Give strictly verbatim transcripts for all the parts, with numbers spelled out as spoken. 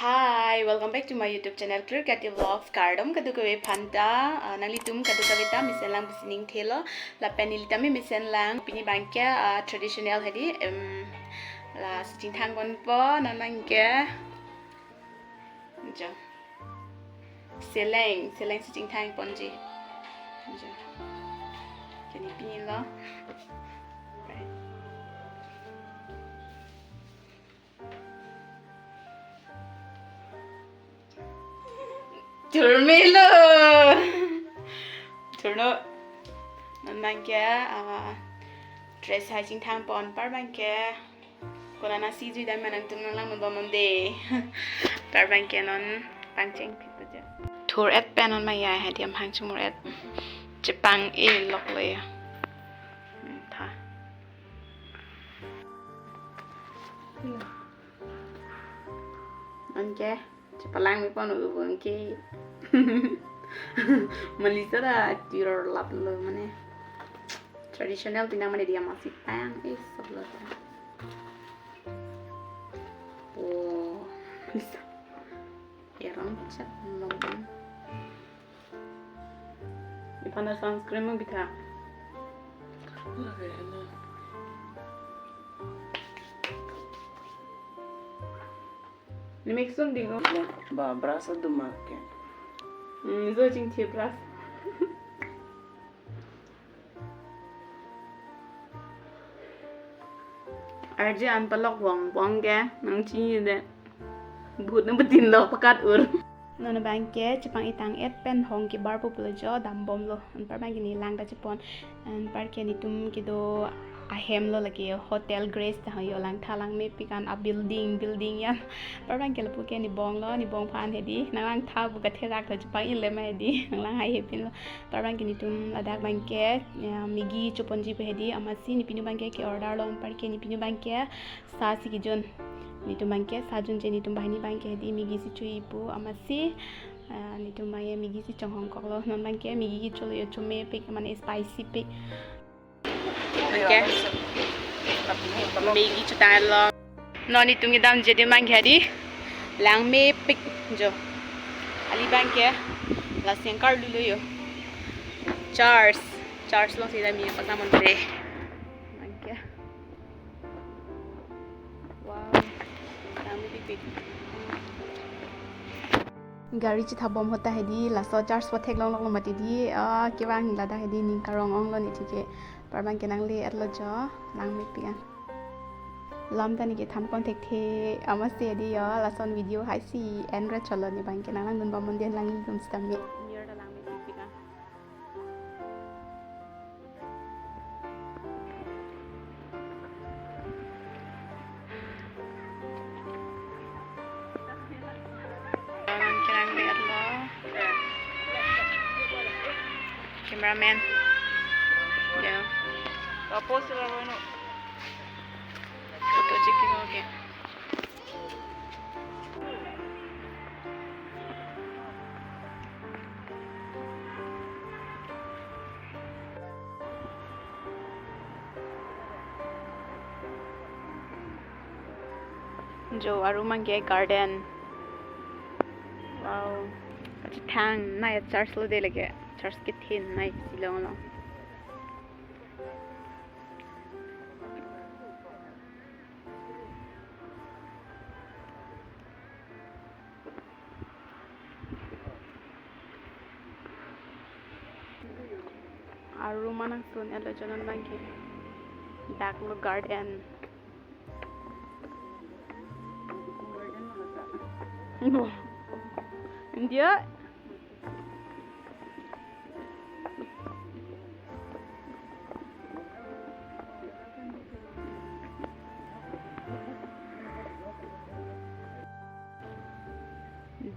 Hi, welcome back to my YouTube channel, Clear Creative Vlogs. Kardom kadokave aphanta, ah, nanglitum kadokave ta mesen lang pusi ning thelo, lapen neli tame mesen lang. Pini abangke, ah, traditional hedi, em, lasi chingthang ponpo, non abangke. Jo. Seleng, seleng si chingthang ponji. Jo. Keni pini lo. Right. Thur melo. Thurno. Non abangke, ah, dress hai chingthang pon, par abangke. Konat nasi jui dam ma nangtum nanglang non bom de. Par abangke non pangcheng phit aja. Thur et pen non maya hedi amahang chumur et. Chepang-e loklo ya. Hmm, tha. Anke, chepalang me pon u bangke. Malisa da tiror laplo mane. Traditional pinang mane dia masih pang, eh, sablo ta. Oh, bisa. Erong chat lobang. Ipana sunscreen mo bitha. Lage na. Ni mix un ding o. Ba brush aduma ke. Hmm, zo chingthi brush. Arje an palok wong wong ke nang chini de. But nang betin lok pakat ur. Non abangke chepang-e tang et pen hong kebar po pulo jo, dam bomlo. Anpar abangke neli lang ta chepon. Anpar ke netum kedo ahem lo lake Hotel Grace ta yo, langtha langmepik an a building, building ya. Anpar abangke lapu ke nebong lo, nebong aphan hedi. Nang langtha pu katherak ta chepang-e le ma hedi. Nang lang hai hepin lo. Anpar abangke netum ladak abangke, ya, Maggi choponji pu hedi, amatsi ne pinu abangke ke-order lo, anpar ke ne pinu abangke sa si kejun. Netum abangke sa junche, netum banghini abangke hedi Maggi si cho-i pu, amatsi, ah, netum abangke Maggi si chonghong koklo, non abangke Maggi kecholo yo, chomepik mane spicy pik. Anke Maggi chotanglo. Non netum kedamji di abangke hedi langmepik jo. Ali abangke la sengkar lulo yo. Church, church along si dam me paklang ponpe. Anke. Wow. Langmepik. Gari chitha bom ahut ta hedi, laso church pathek longlok lo mati di, ah, kevang ladak hedi ning karong onglo ne thike. Anpar abangke nangle-et lo jo, langmepik an. Lam ta ne kethan pon thekthe, amatsi hedi yo, lason video hai si en re cholo ne abangke nang langdun bom un de, lang dun sitame. Mir ta langmepik an. Kerang lihat lo. Cameraman. Ya. Tapos sila Rono. Foto chiki oke. Jo, arum abangke garden. Wow. Kachethang nai church lo de lake. Church kethenei si longlo. Arum anang sun elo jo non abangke. Dak lo garden. India.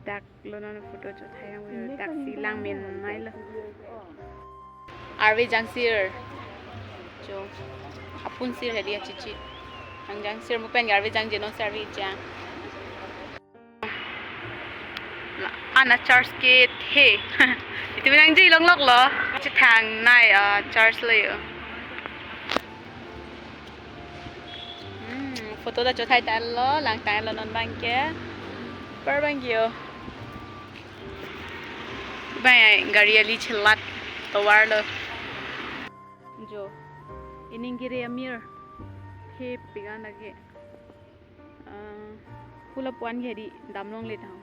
Dak lo non photo chothai nang, dak si langmenei lo. Arve jangsir. Jo. Apun sir hedi achichi. Ang jangsir mo pen arve jangje non si arve jang. La, ana church kethe. Itum nangji longlok lo. Chethang nai, ah, church lo yo. Hmm, photo ta chothai tanglo, lang tanglo non abangke. Anpar abangke jo. Bang ai gari ali chelat tovar lo. Jo. Ining kiri amir. He pigan lagi. Ah, pula puan ke di damlongle tang.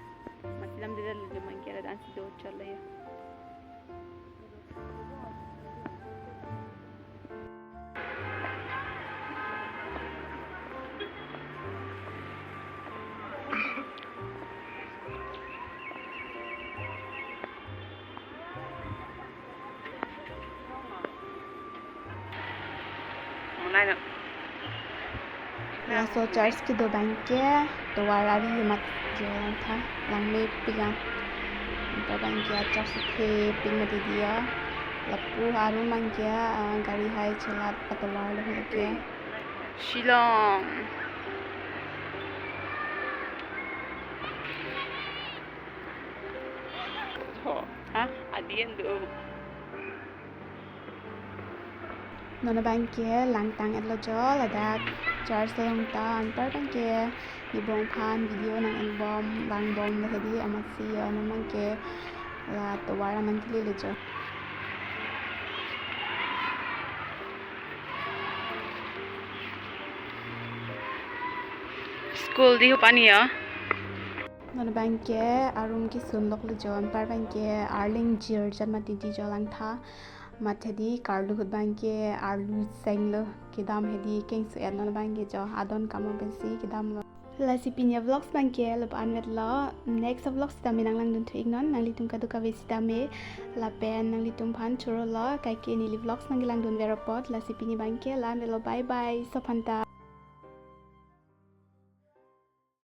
Masi damde lo jo, abangke ladak si do chot lo ya. Laso church kedo abangke tovar ari amat jo langtha, langmepik an. Anpar abangke church thepik mati diya. Lapu arum abangke, ah, gari hai chelat atovar lo ke. Shillong. Tho, ha, adien do. Non abangke langtang-et lo jo, ladak church along ta. Anpar abangke nibong aphan video nang-enbom, langbom lo hedi, amatsi jo non abangke la tovar anang kele lo jo. School di ho pani ya. Non abangke arum kesun lok lo jo, anpar abangke arleng jirjat mati di jo langtha. Mat hedi karlu ahut abangke arlu seng lo, kedam hedi kengsu-et non abangke jo, adon kam pensi kedam lo. Lasi pini avlogs abangke lapu-an vet lo. Next avlogs sitame nanglangdun thu-ik non, nanglitum kadokave sitame. Lapen nanglitum aphan choro lo, kaike neli vlogs nangkelangdun ver apot. Lasi pini abangke la-an vet lo, bye bye, sophanta.